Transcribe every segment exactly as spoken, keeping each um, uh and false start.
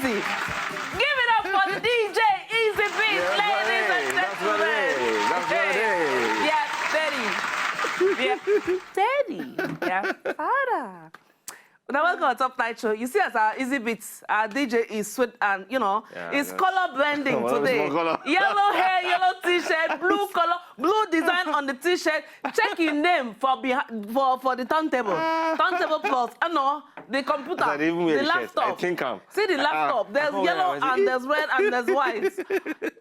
Give it up for D J Easy Beats, ladies and gentlemen. That's what it is. That's what it is. Yeah, thirty. Yeah, thirty. Yeah, Father. Now, welcome to Top Night Show. You see, as our Easy Beats, our D J is sweet and, you know, is color blending today. Yellow hair, yellow t-shirt, blue color, blue design on the t-shirt. Check your name for behind for for the turntable, turntable plus. Uh, no, the computer, the laptop. See the laptop. There's yellow and there's red and there's white.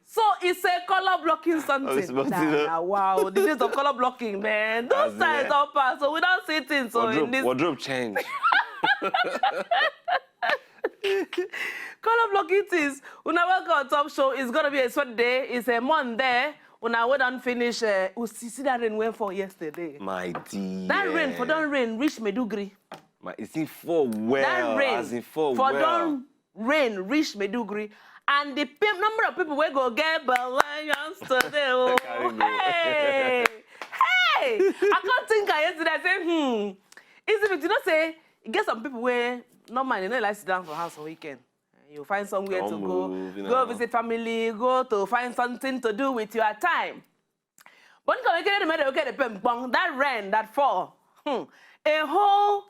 So it's a color blocking something. Nah, wow, the days of color blocking, man. Those times all pass, so we don't see things. So in this wardrobe change. Color blocking things. Una welcome on top show. It's gonna be a sweat day. It's a Monday. Una we don finish. Uh, we see, see that rain went for yesterday. My dear. That rain for don rain reach Maiduguri. My, is it for well? That rain as in for for well. Don rain reach Maiduguri, and the pe- number of people wey go get belle yesterday. Oh, hey, hey! I can't think of yesterday. I say, hmm. Is it, you know, say, get some people where normally they no like sit down for house for weekend. You find somewhere to go, move, you know. Go visit family, go to find something to do with your time. But you can get the matter, okay, the ping pong, that rain, that fall, hmm, a whole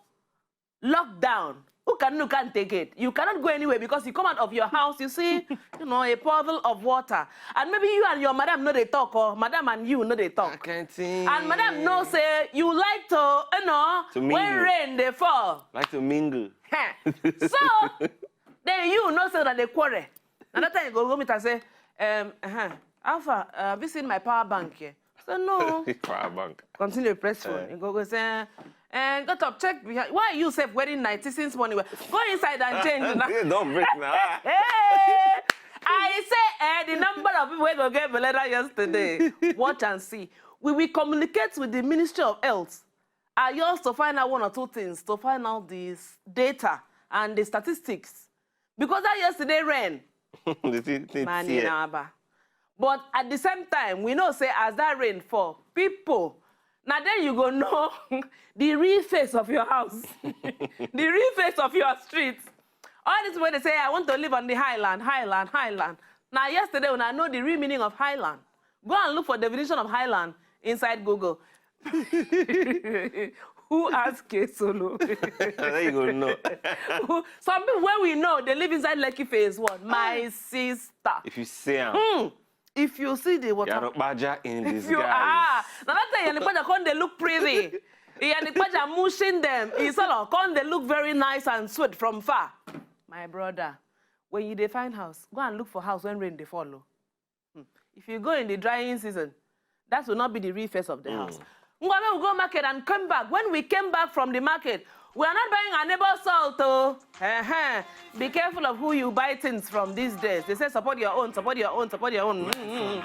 lockdown. Who can, who can take it? You cannot go anywhere because you come out of your house, you see, you know, a puddle of water. And maybe you and your madam know they talk, or madam and you know they talk. I can't think. And madam know say you like to, you know, to mingle. When rain they fall. Like to mingle. Heh. So, then you know say that they quarrel. And that time you go, go meet and say, um, uh-huh. Alpha, uh, have you seen my power bank here? So no. Power bank. Continue to press phone. Eh. You go, go say, and got up, check behind. Why are you safe wearing nighty since morning? Go inside and change now. Don't break now. Hey! I say, eh, the number of people wey go get belle yesterday. Watch and see. We will communicate with the Ministry of Health. I also find out one or two things to find out this data and the statistics. Because that yesterday rain, the thing, thing man, tear. But at the same time, we know say as that rain fall, people, now then you go know the real face of your house, the real face of your street. All this when they say, "I want to live on the highland, highland, highland." Now yesterday when I know the real meaning of highland, go and look for definition of highland inside Google. Who asked K Solo? There you go, no. Some people where we know they live inside Lekki phase one. My sister. If you see am. Hmm. If you see the water. Yaro Baja in disguise. If you are. Now that time Yanipaja come they look pretty. Yanipaja mushing them. It's all come they look very nice and sweet from far. My brother, when you dey find house, go and look for house when rain dey fall. Oh. Hmm. If you go in the drying season, that will not be the real face of the house. Ngwa, we go market and come back. When we came back from the market, we are not buying our neighbor's salt, oh. Uh-huh. Be careful of who you buy things from these days. They say support your own, support your own, support your own. Mm-hmm.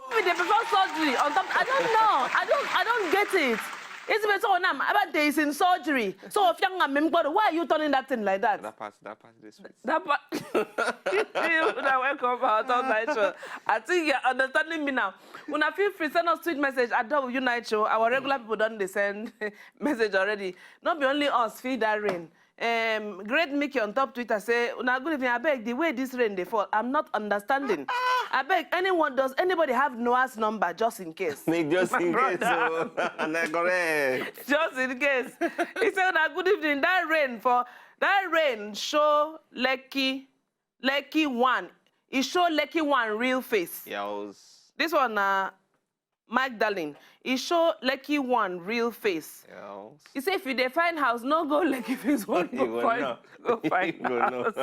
With the before surgery on top, I don't know. I don't, I don't get it. It's been so now. About days in surgery. So if young and why are you turning that thing like that? That part, that part is sweet. That part. You now welcome our top night show. I think you're understanding me now. Una feel free send us tweet message at W Night Show. Our regular people don't they send message already. Not be only us feel that rain. Um, Great Mickey on top Twitter say, "Una good evening. I beg the way this rain they fall, I'm not understanding. I beg anyone, does anybody have Noah's number just in case?" Make just in case. Oh, na correct. Just in case. He said, "Una good evening. That rain for that rain show Lekki, Lekki one. It show Lekki one real face." Yes. This one na Magdalene, e show Lekki one real face. Yes. E say if you dey find house, no go Lekki face one. Go find, go find house.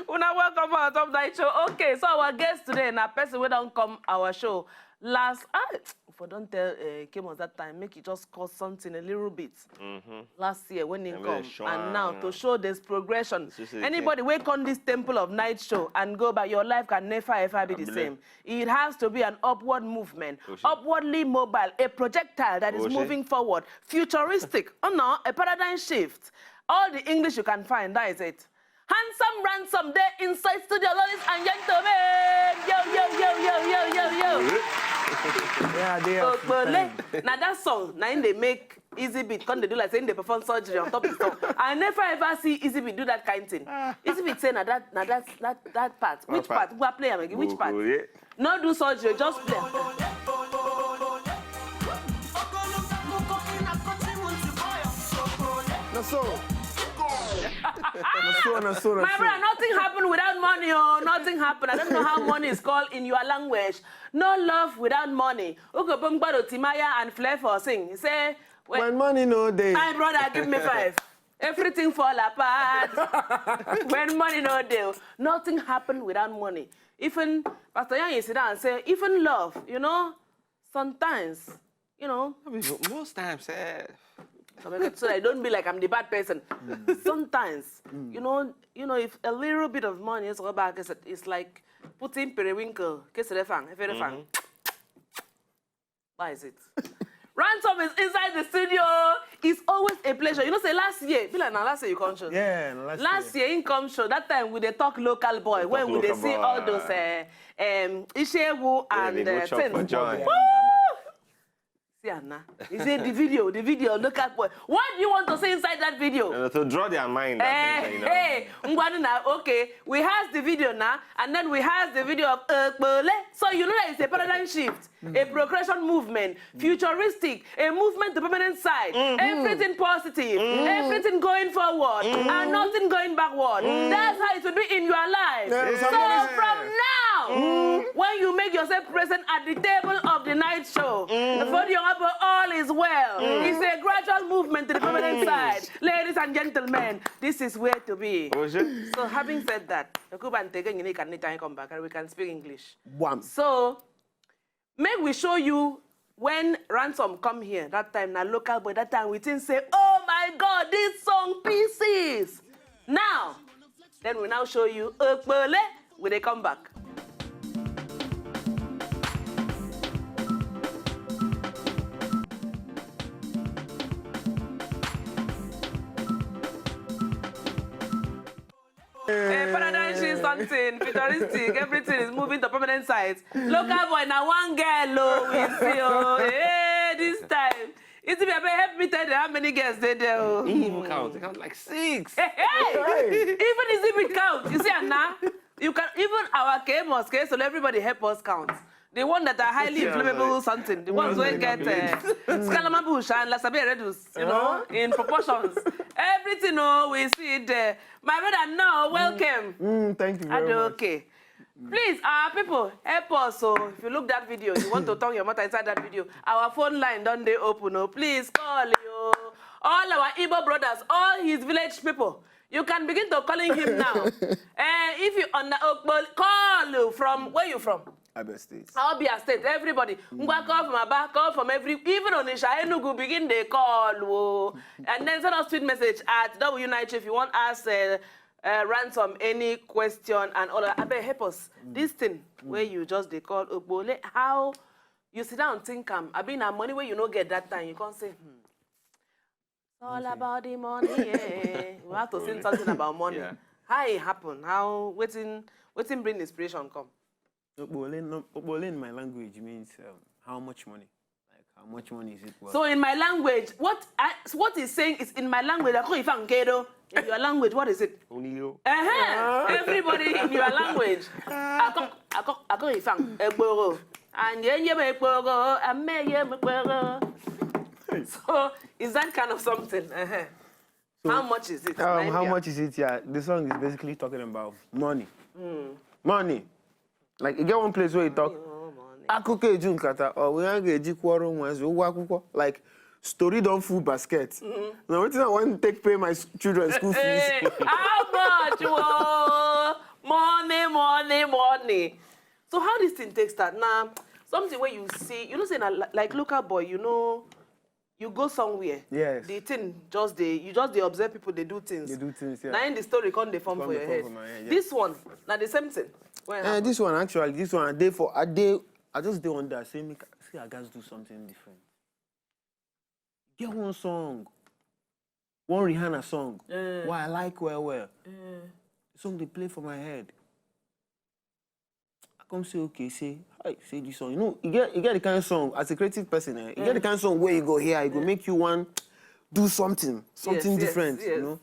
Una welcome on top that show. Okay, so our guest today na person wey don come our show last. Ah, for don tell uh, Kemos that time, make e just cause something a little bit. Mm-hmm. Last year when he come, and now to show this progression. Anybody wey come this temple of night show and go by, your life can never ever be the same. It has to be an upward movement, upwardly mobile, a projectile that is moving forward, futuristic, oh no, a paradigm shift. All the English you can find, that is it. Handsome Ransom dey inside studio, ladies and gentlemen. Yeah, they are. Okpole. Na that song, na im dey make Easy Beat come dey do like say im dey perform surgery on top the song. I never ever see Easy Beat do that kind thing. Easy Beat say na that, na that, that, that part. Which part? Go play am again. Which part? No do surgery, just play. Na so. Na so, na so, na so. My brother, nothing happened without money, oh, nothing happened. I don't know how money is called in your language. No love without money. Ukobom Gbado Timaya and Flavor sing. He say, when money no dey. My brother, give me five. Everything fall apart when money no dey. Nothing happen without money. Even Pastor Yanyi sit down and say, even love, you know, sometimes, you know. Most times, eh. So I don't be like I'm the bad person. Sometimes, you know, you know, if a little bit of money is go back, it's, it's like putting periwinkle, kiss the fang, if the fang. Why is it? Ransom is inside the studio. It's always a pleasure. You know, say last year, be like now last year you come show. Yeah, last, last year. Year in come show. That time we dey talk local boy. When we dey see all those uh, um Ishewu and uh, things. Woo! See Anna. He said the video, the video, local boy. What do you want to see inside that video? Uh, to draw their mind. Uh, hey, Ngwanuna, okay. We has the video now, and then we has the video of Okpole. So you know that it's a paradigm shift. A progression movement, futuristic, a movement to permanent side, everything positive, everything going forward, and nothing going backward. That's how it will be in your life. So from now, when you make yourself present at the table of the night show, for the all is well. It's a gradual movement to the permanent side. Ladies and gentlemen, this is where to be. So having said that, Okuba and Tege, you can anytime come back and we can speak English. So make we show you when Ransom come here that time, na local boy that time, we think say, oh my God, this song pieces. Now, then we now show you Okpole. We dey come back. Hey, paradigm shift something, futuristic, everything is moving to permanent sites. Local boy, now one girl, oh, we see, oh, hey, this time. It's me, help me tell them how many girls they there. Oh. Even count, they count like six. Hey, hey. Even Easy Beat count. You see, Anna, you can, even our K M O S, K S O, everybody help us count. The one that are highly inflammable something, the ones wey get uh, Scalamabush and Lasabe Redus, you know, in proportions. Everything, oh, we see it there. My brother, now, welcome. Mm, thank you very much. Okay. Please, our people, help us. So if you look that video, you want to turn your mother inside that video, our phone line don dey open. Oh, please call you. All our Igbo brothers, all his village people, you can begin to calling him now. Eh, if you on the Okpol, call you from where you from? Abia State. Abia State, everybody. Ngwa call from Aba, call from every, even Onisha, Enugu, begin they call. Oh. And then send us tweet message at W Nine if you want us uh, uh, Ransom any question and all that. Abeg help us. This thing where you just they call Okpole, how you sit down think am. I mean, na money where you no get that time. You can't say, hmm. It's all about the money. Yeah. We have to sing something about money. Yeah. How it happen? How wetin wetin bring inspiration come? Okpole, no, Okpole in my language means um, how much money. Like how much money is it worth? So in my language, what I, what he's saying is in my language. Ako ifang kedo. In your language, what is it? Oniro. Uh-huh. Everybody in your language. Ako ako ako ifang egboro. And yenye me egboro, ame ye me egboro. So is that kind of something? Uh-huh. So, how much is it? Um, how much is it? Yeah, the song is basically talking about money. Mm. Money. Like, you get one place where you talk, akụkọ eju nkata, or we are eji kwọrọ nwa ezi ụgwọ akwụkwọ. Like, story don full basket. Mm-hmm. Now, wetin I want take pay my children school fees? Hey, how much? Whoa. Money, money, money. So how this thing take start? Now, something where you see, you know, say, na, like local boy, you know, you go somewhere. Yes. The thing just they, you just they observe people they do things. They do things, yeah. Now in the story, come they form for your head. This one, now the same thing. Uh, this one actually, this one I did for I did I just did one day. I say make see I guys do something different. Get one song, one Rihanna song. Uh, why I like well well. Uh, the song they play for my head. I come say, okay, say, I say this song. You know, you get you get the kind of song as a creative person, eh? You get the kind of song where you go here, it go make you want do something, something Yes, yes, different, yes. you know.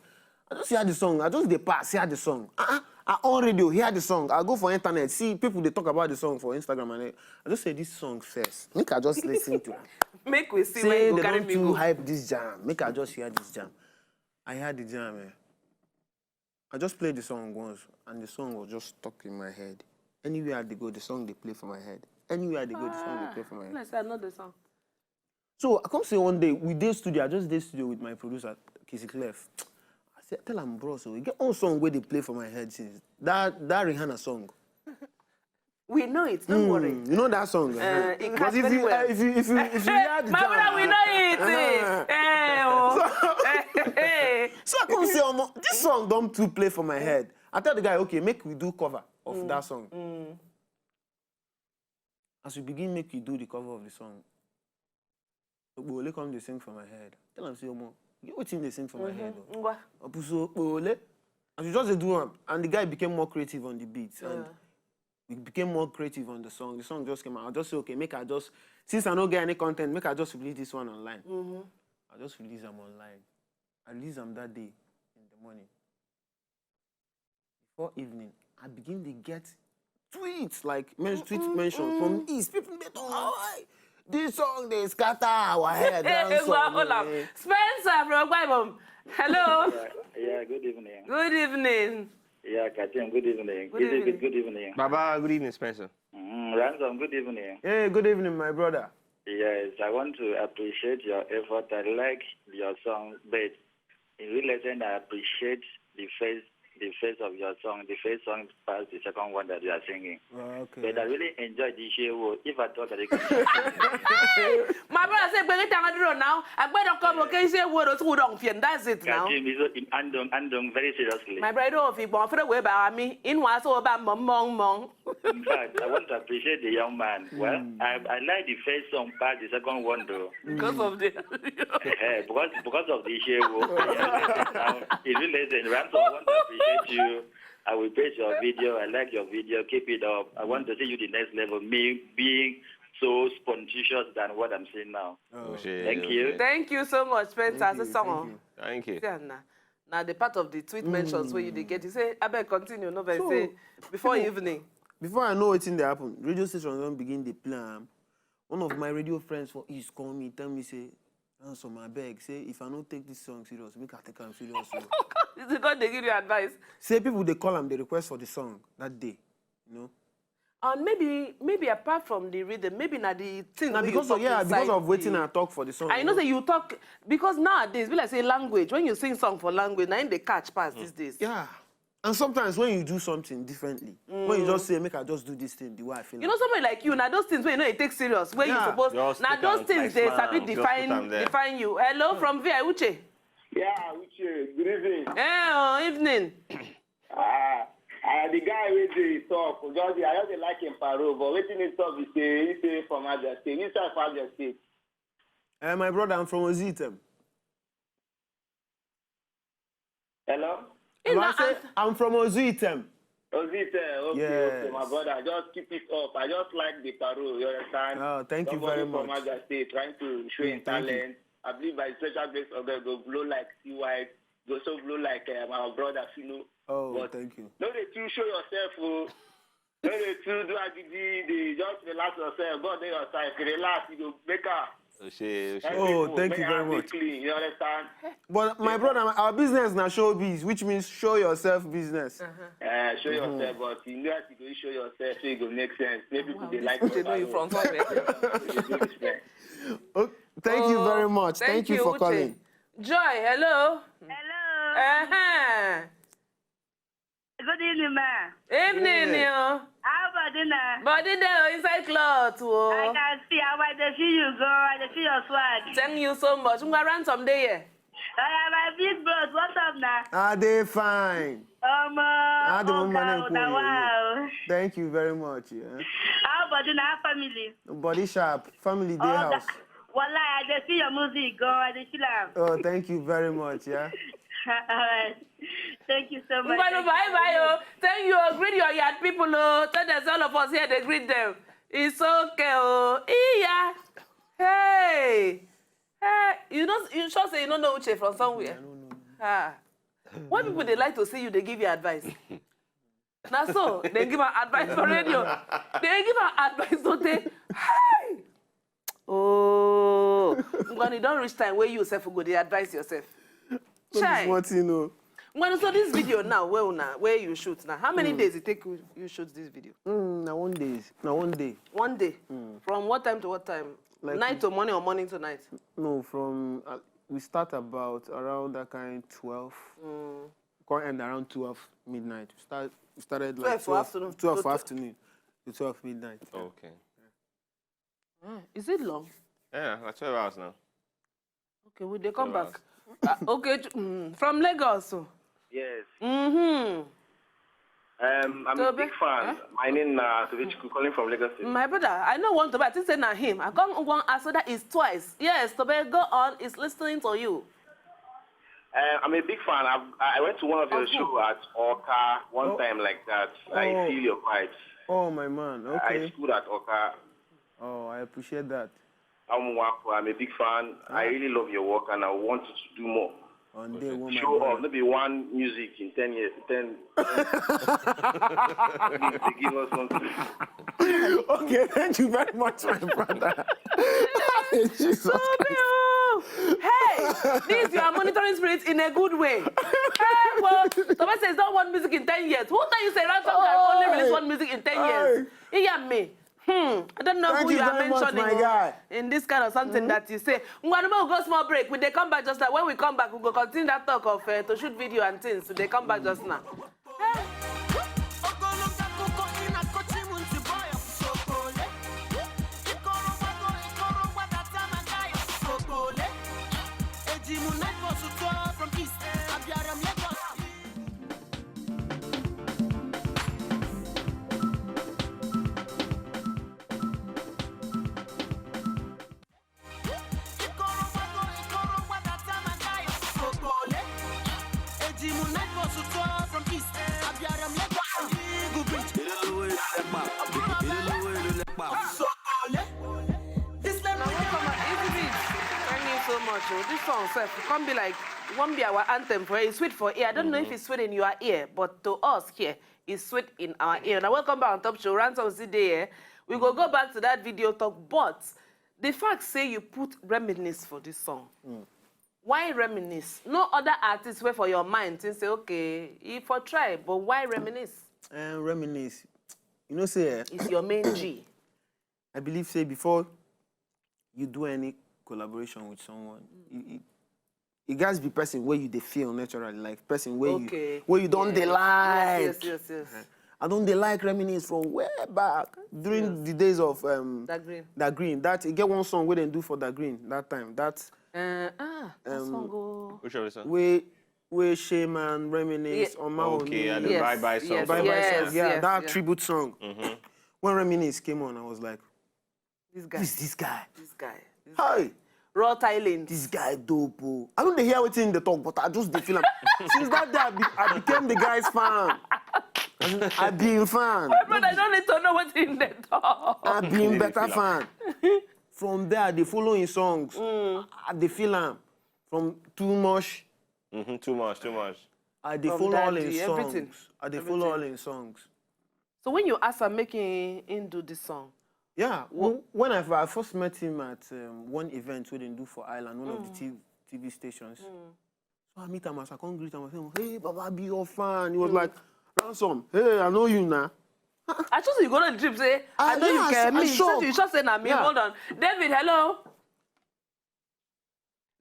I just hear the song. I just dey pass, hear the song. Uh-uh. I on radio, hear the song. I go for internet, see people they talk about the song for Instagram, and I, I just say this song first. Make I just listen to it. Make we see Say where you they go carry don't me too go. Hype this jam. Make I just hear this jam. I heard the jam. Eh? I just played the song once, and the song was just stuck in my head. Anywhere I dey go, the song they play for my head. Anywhere I dey go, the song they play for my head. Let's another song. So I come say one day we dey studio. I just dey studio with my producer, Kizzy Clef. I say, tell him, bro, so we get one song where they play for my head since that that Rihanna song. We know it. Don't worry. Mm, you know that song. Uh, it But catch if very you, well. uh, if you if you if you hear the My jam, brother, we know it. Uh-huh. Eh, oh. Eh, eh. So I come say, Omo, this song don't too play for my head. I tell the guy, okay, make we do cover of that song. As we begin, make we do the cover of the song. Ogbole come dey sing for my head. Tell him say, Omo, you wetin dey sing for my head? Oh. Ngwa. Opuso Ogbole. As we just dey do am, and the guy became more creative on the beats, and Yeah. we became more creative on the song. The song just came out. I just say, okay, make I just, since I no get any content, make I just release this one online. Mm-hmm. I just release am online. I release am that day in the morning. Before evening, I begin to get tweets, like men- tweet mentions from East. People dey talk, oh, this song dey scatter our head. That Hey, song, hold up. eh. Spencer from Ogbaibom. Hello. Yeah, yeah, good evening. Good evening. Yeah, Katim, good evening. Good Easy evening. Bit, good evening. Baba, good evening, Spencer. Mm, Ransom, good evening. Hey, good evening, my brother. Yes, I want to appreciate your effort. I like your song, but in real lesson, I appreciate the first, the first of your song, the first song past the second one that you are singing. Oh, okay. But I really enjoyed the show. If I thought that you could My brother say, bring it down now. I better come, okay, say, what else would on, that's it now. Katim is in Andong, Andong very seriously. My brother, if you want for the way by me, in was over mong mong mong. In fact, I want to appreciate the young man. Well, I, I like the first song past the second one though. Because of the. Eh, because because of the show. Now, if you listen, Ransom, I want to appreciate you. I will praise your video. I like your video. Keep it up. I want to see you the next level. Me being so spontaneous than what I'm seeing now. Oh, Oshé, Thank oshé. you. Thank you so much, Spencer. thank The you, song. thank you. Thank you. See, Anna. Now the part of the tweet mentions where you dey get, you say, I beg continue, no, but So, say before people- evening. Before I know wetin dey happen, radio station don begin dey play am. One of my radio friends for East call me, tell me say, Ransom, I beg, say if I no take this song serious, make I take am serious. Oh. Is it God they give you advice? Say people dey call am, dey request for the song that day, you know. And maybe, maybe apart from the rhythm, maybe na the thing Na wey you because of talk yeah, because inside of wetin the- I talk for the song. I You know say you talk because nowadays, be like say language. When you sing song for language, na im dey catch pass these days. Yeah. And sometimes when you do something differently, when you just say, make I just do this thing the way I feel. You know, somebody like you, now those things where you know it takes serious, where you Yeah. suppose, Just now take those am things like they smile, sabi just put define am there. define you. Hello from V I Uche. Yeah, Uche, good evening. Eh, oh, evening. Ah, ah, the guy wey dey talk, just dey, I just dey like him parole, but wetin he talk be say he say from Abia State, inside from Abia State. Eh, my brother, I'm from Ozitem. Hello? He Well, I na say ans- I'm from Ozitem. Ozitem, okay, okay, my Yes. brother, just keep it up. I just like the parole, you understand? Oh, thank you Somebody very from much. Abia State trying to show Mm, him thank you. Talent. I believe by special grace of God, go blow like C Y, go so blow like um, our brother Fino. Oh, But thank you. No dey too show yourself, oh. No dey too do agidi, dey just relax yourself. God dey your side. If you relax, you go make am. Oshé, oshé. Every Oh, people, thank make you very am dey much. Clean, you understand? But my brother, our business na showbiz, which means show yourself business. Uh, show yourself, but you know as you go show yourself, so e go make sense. Make people Wow, dey this like people know you from somewhere. Dey do this thing. Oh, thank you Oh, very much. Thank, you for Uche. calling. Joy, hello. Hello. Uh-huh. Good evening, ma. Evening, Evening. Neo. How about dinner? Body there inside cloth. I Oh. Can see how I dey feel you, girl. I dey feel your swag. Thank you so much. Ngwa Ransom dey here. Oya, my big bros, what's up now? I dey fine. Omo, I dey oh, mama God, na na cool. Wow. Thank you very much. Yeah. How about dinner? How family? Body sharp, family dey Oh, house. Wallahi, I dey feel your music, girl. I dey feel am. Oh, thank you very much. Yeah. All right. Thank you so much. Ngwanu, bye bye o. Thank you o. Greet your yard people o. Tell them all of us here dey greet them. It's okay o. Iya. Hey. Hey. You know, you sure say you don't know Uche from somewhere? Ah. When people dey like to see you, they give you advice. Na so they give am advice for radio. They give am advice so they. Hey. Oh, when you don't reach time where you sef go dey advise yourself. No be Chai. Small thing o. When you saw this video now, where una, where you shoot now, how many days it take you, you shoot this video? Mm, na one day. Na one day. One day. From what time to what time? Like- Night to morning or morning to night? No, from uh, we start about around that kind twelve. Come end around twelve midnight. We start we started like Twelve for afternoon. twelve for To- afternoon to twelve midnight. Okay. Ah, is it long? Yeah, like twelve hours now. Okay, we dey come Twelve back. Ah, okay, j- mm, from Lagos. So. Yes. Mm-hmm. Um, I'm a Tobe? Big fan. Eh? My name is Tobe Chukwu, calling from Lagos State. My brother, I know one Tobe. I think say na him. I come one ask whether it's twice. Yes, Tobe, go on. It's listening to you. Uh, I'm a big fan. I've, I went to one of your Of who? shows at Oka one Oh. time like that. I Oh. feel your vibes. Oh my man. I Okay. schooled at Oka. Oh, I appreciate that. I'm Wako. I'm a big fan. I Ah. really love your work, and I want you to do more. On day one, my Show brother. Off, maybe one music in ten years. Ten. Please give us something. Okay, thank you very much, my brother. Jesus. Tobe o. Hey, this you are monitoring spirit in a good way. Hey, well, Tobe says don't want music in ten years. Who tell you say Ransom can only release one music in ten years? Hear me. Hmm, I don't know Thank who you you are very much, mentioning my o, guy. in this kind of something that you say. Ngwanu, we go small break. We dey come back just like when we come back, we go continue that talk of uh, to shoot video and things. So they come back just now. Now, welcome back. Easy Beats. Thank you so much. Oh. This song sef come be like e wan be our anthem for here. It's sweet for ear. I don't know if it's sweet in your ear, but to us here, it's sweet in our ear. Now, welcome back on Top Show. Ransom is still there. We go go back to that video talk, but the fact say you put Reminisce for this song. Why Reminisce? No other artist wey for your mind think say, okay, e for try, but why Reminisce? And Reminisce. You know, say eh, It's your main G. I believe say before you do any collaboration with someone, you, you, it gats be person where you dey feel naturally, like person where Okay. you where you don't dey Yes. like. Yes, yes, yes, yes. I don't dey like Reminisce from way back during the days of um, That green. That Green. That e get one song wey dem do for That Green that time. That Uh, ah, that Um, song go. Which of the song? way way Shame and Reminisce Yeah. on my Okay, own. and the Yes, Bye Bye song. yes, Bye Bye yes, song. Yeah, yes, that yes. Tribute song. Mm-hmm. When Reminisce came on, I was like, This guy. who is this guy? This guy. This Hey, Raw Thailand. This guy dope. Oh. I don't dey hear wetin dey talk, but I just dey feel am. Since that day, I, be, I became the guy's fan. I be him fan. My brother, I don't need to know what in the talk. I be him Dey better feel am. Fan. From there, I dey follow him songs. I, I dey feel am. From Too Much, Mm-hmm. Too much, too much. I dey From follow all Daddy, him songs. Everything. I dey follow all Everything. Him songs. So when you ask am make him, him do this song, Yeah, when, when I, I first met him at um, one event we didn't do for Ireland, one of the T V, T V stations. So I meet him as I come greet him. I say, "Hey, Baba, be your fan." He was like, "Ransom, hey, I know you now." I just you go to the trip say, I Ah, know yeah, you I can s- I me. shock. You just say na me. Yeah. Hold on, David. Hello,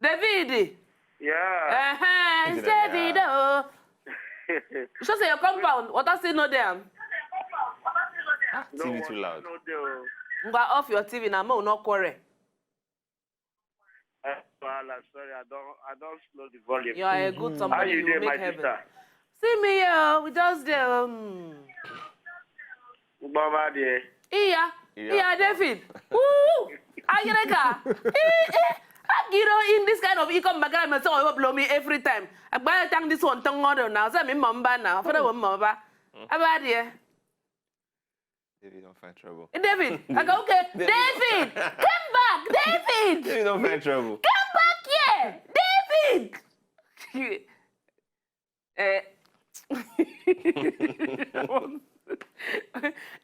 David. Yeah. Uh-huh, it's David. Oh. You sure say your compound water still no there? Ah, T V too loud. No, no, no. Ngwa, off your T V now. Mo no quarrel. Eh, Wahala, sorry, I don't, I don't slow the volume. You are a good somebody. How you You doing, make my heaven. Sister? See me here. We just there. Um. Baba there. Iya, Iya. Iya, David. Woo! Ayerega. Eh, eh. You know, in this kind of econ background, so I blow me every time. I buy thank this one, thank other now. So me mamba now. For the one mamba. About there. David don't find trouble. David, I go, okay. David, come back, David. David don't find trouble. Come back here, David. Eh.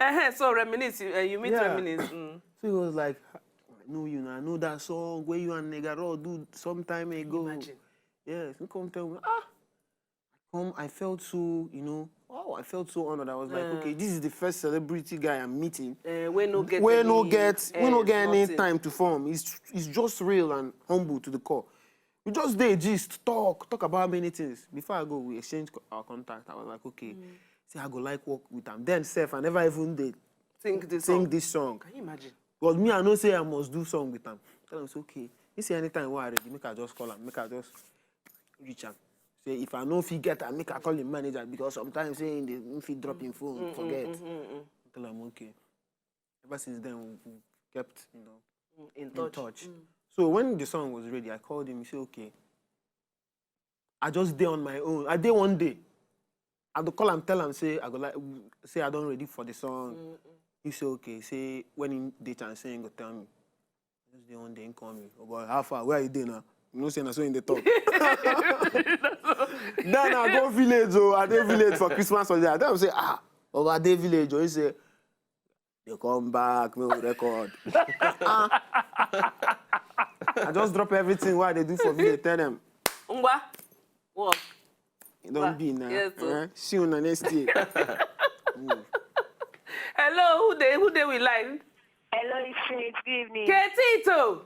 Uh-huh, so reminisce, you, uh, you meet Yeah. reminisce. Mm. So he was like, I know you now. I know that song where you and Nigga Raw do some time ago. Imagine. Yes, he come tell me, ah, come, I felt so, you know, oh, I felt so honored. I was like, Mm. okay, this is the first celebrity guy I'm meeting. Uh, we no get Where no any, get, we no eh, get any nothing. Time to form. He's he's just real and humble to the core. We just dey gist, talk, talk about many things. Before I go, we exchange co- our contact. I was like, okay, see, I go like work with him. Then self, I never even did Think this sing song. This song. Can you imagine? But me, I know say I must do song with him. Tell him say okay. He say anytime we are ready, make I just call him, make I just reach him. Say if I know if he get am, make I call him manager because sometimes say he dey he fit drop him phone, forget. Tell him okay. Ever since then, we, we kept you know Mm, in in touch. touch. So when the song was ready, I called him. He said okay. I just dey on my own. I dey one day. I go call am, tell am say I go like say I don ready for the song. He say okay. Say when he dey chance, say he go tell me. Just dey one day, he call me. Oh boy, how far? Where you dey now? You know say na so he dey talk. Then I go village oh, I dey village for Christmas holiday. I tell him say ah, oh I dey village oh. He say they come back, we will record. Ah. I just drop everything wey I dey do for village, tell them. Ngwa. Work. E don be now. Yes, sir. Eh? See you next year. Hello, who dey who dey we line? Hello, it's Faith. Good evening. Ketito.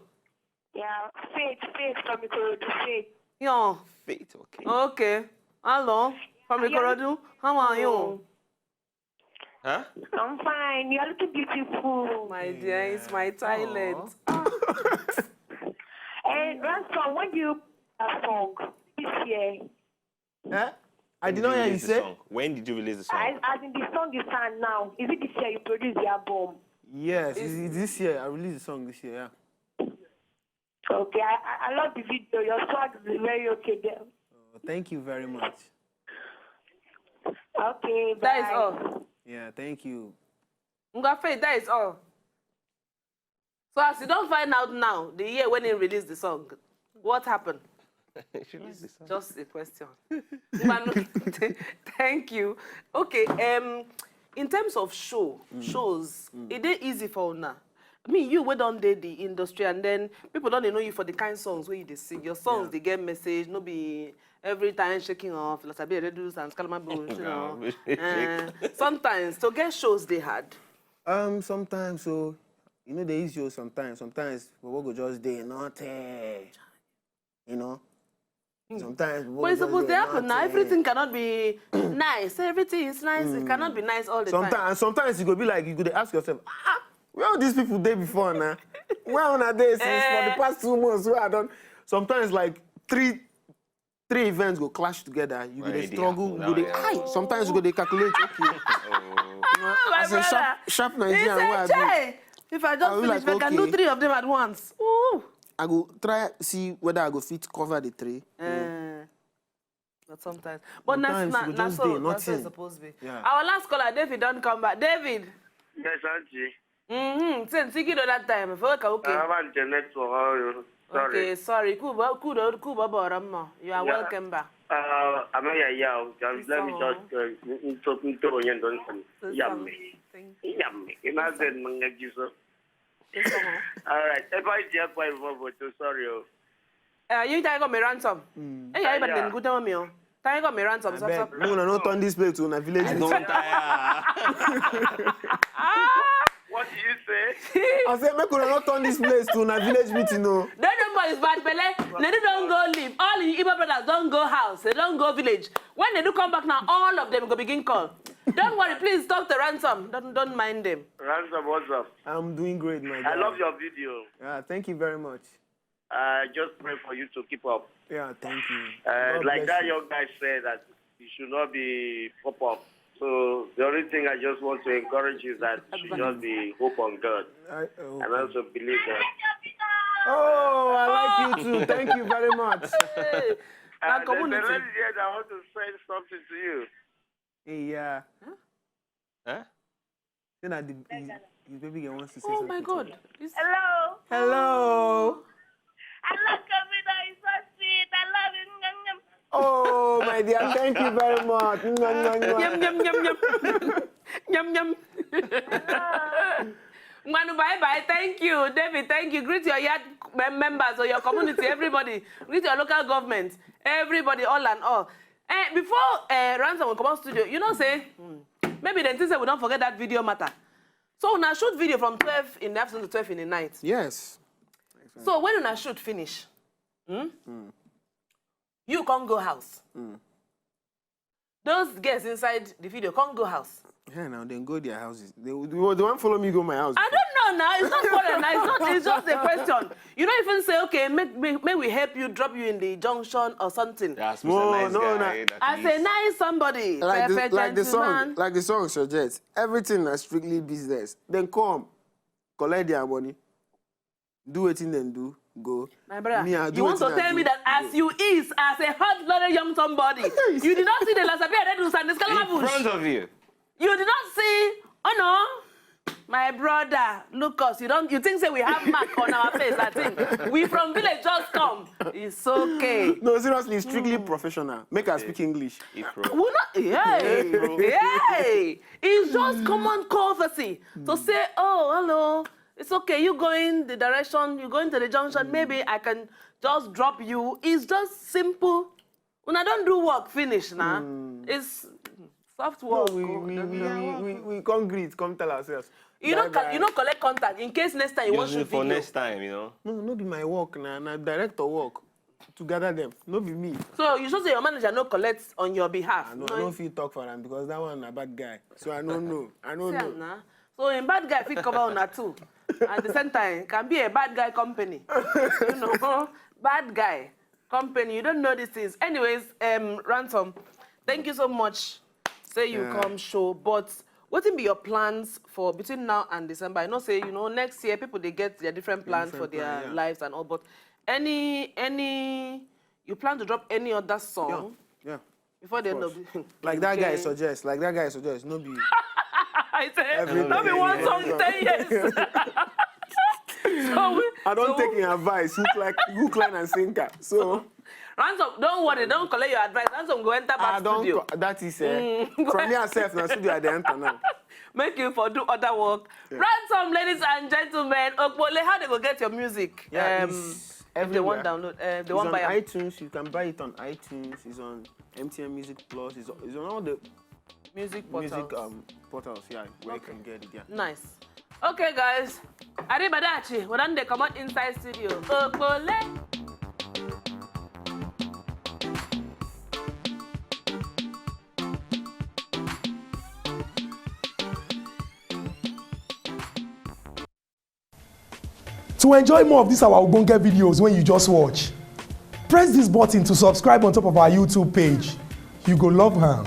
Yeah, Faith, Faith from Ikorodu, Faith. Yo. Faith, okay. Okay. Hello. From Are you- Ikorodu. How are you? Huh? I'm fine. You're looking beautiful. My dear, it's my talent. And Ransom, when do you put that song? This year. Eh? I did not hear you Release the say. Song. When did you release the song? I, as in the song you sang now, is it this year you produce the album? Yes, it's, it's this year. I released the song this year. Yeah. Okay, I, I, I love the video. Your swag is very okay there. Oh, thank you very much. Okay, bye. That is all. Yeah, thank you. Ngwa Faith, that is all. So as you don't find out now, the year when he released the song, what happened? She released the song. Just a question. Ngwa, no, thank you. Okay, um, in terms of show, shows, it is easy for una. I mean, you wey don dey the industry and then people don't know you for the kind songs where you dey sing. Your songs, Yeah. They get message, no be every time shaking off, Lasabi Redus and Skalama Bush, you know. Skalama Bush. Eh, sometimes, to get shows, they hard. Um, sometimes so, you know, they use you sometimes. Sometimes we go just day nothing. You know. Sometimes we But it's just supposed to dey happen now. nothing. Everything cannot be nice. Everything is nice. It cannot be nice all the Sometimes, time. and sometimes you go be like, you go dey ask yourself, ah, where all these people dey before now? Where on a day since for Eh. the past two months? Where I don't. Sometimes like three, three events go clash together. You go When dey it dey struggle. happen You go dey now, yeah. Aye, sometimes you go dey calculate. Okay. Oh, my As a sharp, brother. sharp He Nigerian, where I said, be, "Chai, if I just I will finish, like, if I can do okay. Three of them at once." Ooh. I go try see whether I go fit cover the three. Eh, but sometimes, but Sometimes that's you not just that's dey so that's so nothing. It's supposed to be. Yeah. Our last caller, David, don't come back. David. Yes, Auntie. Mm-hmm. Say, Tiki, do that time. If okay, okay. I have the network. Oh, sorry. Okay, sorry. Kuba, kudo, kuba, borama. You are Yeah. Welcome back. Uh, I'm here, yeah. Just let me Yes, just uh, into into Oriental. Yes, Yummy. Thank you. Yummy. Imagine, man, like you so. Yes, sir. All right. If I hear quite one for too, sorry. Oh. Uh, you take me ransom. Mm. Hey, I even Yeah. didn't go tell me. Oh. Take me ransom. I Stop, beg, stop. make una no turn this place to una village I meeting. don't tire. What do you say? I say make una no turn this place to una village meeting o. Don't know boys bad belle. They don't go live. All the Igbo brothers don't go house. They don't go village. When they do come back now, all of them go begin call. Don't worry, please talk to ransom. Don't don't mind them. Ransom, what's up? I'm doing great, my guy. I love your video. Yeah, thank you very much. I just pray for you to keep up. Yeah, thank you. Uh, God like bless that you. Young guy said, that you should not be pop up. So the only thing I just want to encourage you is that you should just be hope on God I, oh, and also believe that. Oh, I like you too. Thank you very much. Hey, na And there's a community. lady here that wants to say something to you. Hey, yeah. Huh? Then I did. His, his baby girl wants to say Oh something. My to God. me. This- Hello. Hello. I love Kavita. It's so sweet. I love him. Nyam, nyam. Oh, my dear, thank you very much. Mwah, mwah, mwah. Nyam nyam nyam nyam. Nyam nyam. Manu, bye bye. Thank you, David. Thank you. Greet your yard mem- members or your community, everybody. Greet your local government, everybody, all and all. Eh, before uh, Ransom will come out studio, you know, say hmm, maybe they think say we don't forget that video matter. So una shoot video from twelve in the afternoon to twelve in the night. Yes. So when una shoot finish, hmm? You can't go house. Those girls inside the video can't go house. Yeah, now then go their houses. They, they, they won't follow me go my house. I don't know now. It's not quarrel now. It's not. It's just a question. You don't even say, okay, make, make, make we help you, drop you in the junction or something. That's No, a nice no, guy. no. That As is- a nice somebody, Like the, perfect like the song, gentleman. Like the song suggests, everything is strictly business. Then come, collect their money, do wetin dem do, go. My brother, Me, I do you want to wetin I tell do, me that as go. You is as a hot blooded young somebody, you did not see the Lasabia Redus and the in Scalamabush. Front of you. You did not see. Oh no, my brother, look us. You don't. You think say we have mark on our face? I think we from village just come. It's okay. No, seriously, it's strictly professional. Make us speak English. If We not. Hey, hey. It's just common courtesy to say, oh, hello. It's okay. You going the direction. You going to the junction. Maybe I can just drop you. It's just simple. Una don't do work finish now. It's soft No, work. we, Oh, we, no, we, no. we, we, we come greet, come tell ourselves. You know, Bye-bye. You know, collect contact in case next time you want Using shoot for video. Next time, you know. No, no be my work na, na director work to gather them. No be me. So you should say your manager no collect on your behalf. I no, No, I no fit talk for am because that one na bad guy. So I no know. I no see am know. Na. So a bad guy fit cover una too. At the same time, can be a bad guy company. You know, bad guy company. You don't know these things. Anyways, um, Ransom, thank you so much. Say you Yeah. Come show, but what will be your plans for between now and December? I know say you know next year people they get their different plans Different for their plan, yeah. Lives and all, but any any you plan to drop any other song Yeah. before the end of Of the Like that guy Okay. Suggests. Like that guy suggests. No be. I say, Everything. Not be one song ten years. So we, I don't so take him advice. Hook like hook, line and sinker. So Ransom, don't worry, don't collect your advice. Ransom go enter back I don't. Studio. Co- that is uh, from me myself na studio I dey enter now. Make you for do other work. Ransom, ladies and gentlemen, Okpole, how they go get your music? Yeah, um, it's if they want everywhere. Download, uh, if they It's want on buy am. iTunes. You can buy it on iTunes. It's on M T N Music Plus. It's, it's on all the Music portals. music um, portals. Yeah, where Okay. You can get it. Yeah. Nice. Okay, guys. Arrivederci. We don dey comot inside studio. Okpole. To enjoy more of these our ogbonge videos when you just watch, press this button to subscribe on top of our YouTube page. You go love am.